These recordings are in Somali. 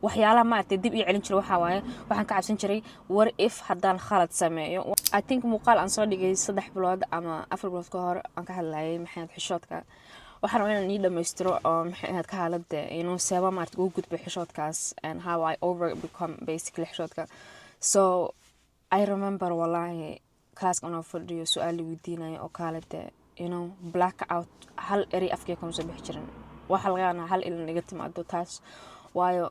Waxyaalaha maaragtay dib ii celin jiray waxaa waaye, waxaan ka cabsan jiray, what if haddaan khalad sameeyo? I think muuqaal aan soo dhigay 3 bilood ama 4 bilood ka hor aan ka hadlayay, maxay ahayd, xishoodka. Waxaan rabaa inaan ii dhamaystiro oo, maxay ahayd, ka hadlada inuu seeba maaragtay ugu gudbay xishoodkaas and how I over become basically xishoodka. So I remember, wallahi, classka anoo fadhiyo, su-aal la weydiinayo oo kaalete, black out, hal erey afkay kama soo bixi jirin. Waxaa laga yaabaa hal ilin iga timaado taas, waayo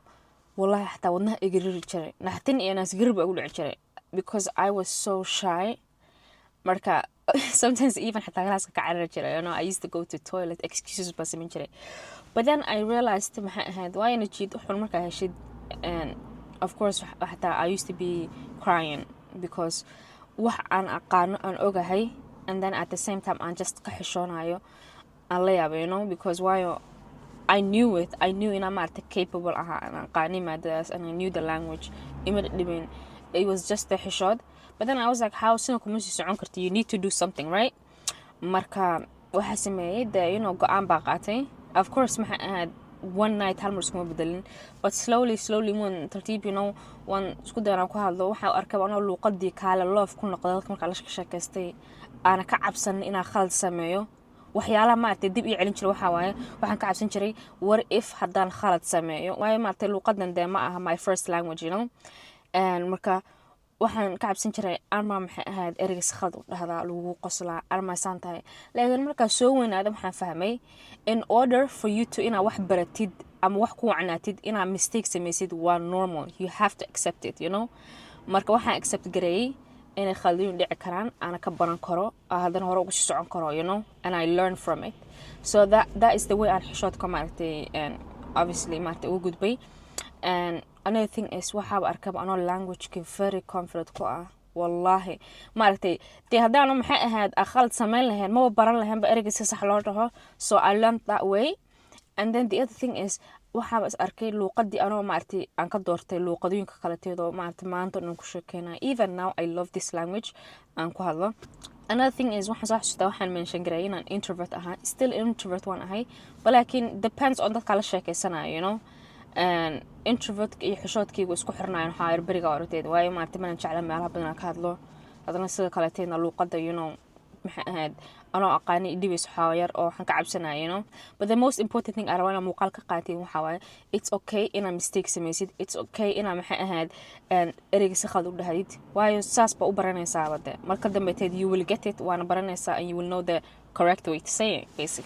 wallahi xataa wadnaha iga riri jiray, naxtin iyo naasgarir baa igu dhici jiray because I was so shy. Marka sometimes even xataa classka ka carari jiray. I used to go to toilet, excuses baa samayn jiray. But then I realized, maxay ahayd, waa ina jiid xun markaa heshid. And of course xataa I used to be crying because wax aan aqaano, aan ogahay, and then at the same time aan just ka xishoonayo, aan la yaabay, because waayo I knew it, I knew inaan maaragtay capable ahaa, aan aqaani maadadaas, and I knew the language, ima dhibin. It was just the xishood. But then I was like, how sina kuma sii socon karta? You need to do something, right? Marka waxaa sameeyey de go-aan baa qaatay. Of course, maxay ahayd, one night hal mar iskuma bedelin, but slowly, slowly, waan tartiib waan isku dayanaan ku hadlo. Waxaa arkaba anoo luuqadii kaale loof ku noqda dadka markaa la sheekaystay, aana ka cabsanin inaan khalad sameeyo. Waxyaalaha maaragtay dib ii celin jiray waxaa waaye, waxaan ka cabsan jiray, what if haddaan khalad sameeyo? Waayo maaragtay luuqadan dee ma aha my first language. And marka waxaan ka cabsan jiray, arma, maxay ahayd, ereygas khalad u dhahdaa, lagugu qoslaa, arma saan tahay. Laakiin markaa soo weynaada waxaan fahmay, in order for you to inaad wax baratid ama wax ku wacnaatid, inaad mistake samaysid waa normal. You have to accept it. Marka waxaan accept gareeyey inay khaldooyin dhici karaan, aana ka baran karo, haddana hore ugu sii socon karo, and I learn from it. So that is the way aan xishoodka maaragtay and obviously maaragtay ugu gudbay. And another thing is, waxaaba arkaba anoo languageka very confident ku ah. Wallahi, maaragtay dee haddaanu, maxay ahayd, a khalad samayn lahayn, maba baran lahaynba ereyga si sax loo dhaho. So I learned that way. And then the other thing is, waxaaba is arkay luuqadii anoo maaragtay aan ka doortay luuqadooyinka kaleteedoo maaragtay maanta dhan ku sheekeynaya. Even now I love this language aan ku hadlo. Another thing is, waxaan soo xasuustaa, waxaan mention gareeyay inaan introvert ahaa. Still introvert waan ahay, but laakiin depends on dadka la sheekeysanayo. And introvertka iyo xishoodkaygu isku xirnayan waxaa yar beriga orateed, waayo maaragtay manan jecla meelaha badan aan ka hadlo. Haddana sida kaleteedna luuqadda, maxay ahayd, anoo aqaani dhibays waxaa yar oo waxaan ka cabsanaya. But the most important thing aan rabo inaan muuqaal ka qaatin waxaa waaye, it's okay inaad mistake samaysid. It's okay inaa, maxay ahayd, ereyga si khalad u dhahdid, waayo saas baa u baranaysaaba de. Marka dambeteed you will get it, waana baranaysaa, and you will know the correct way to say it basically.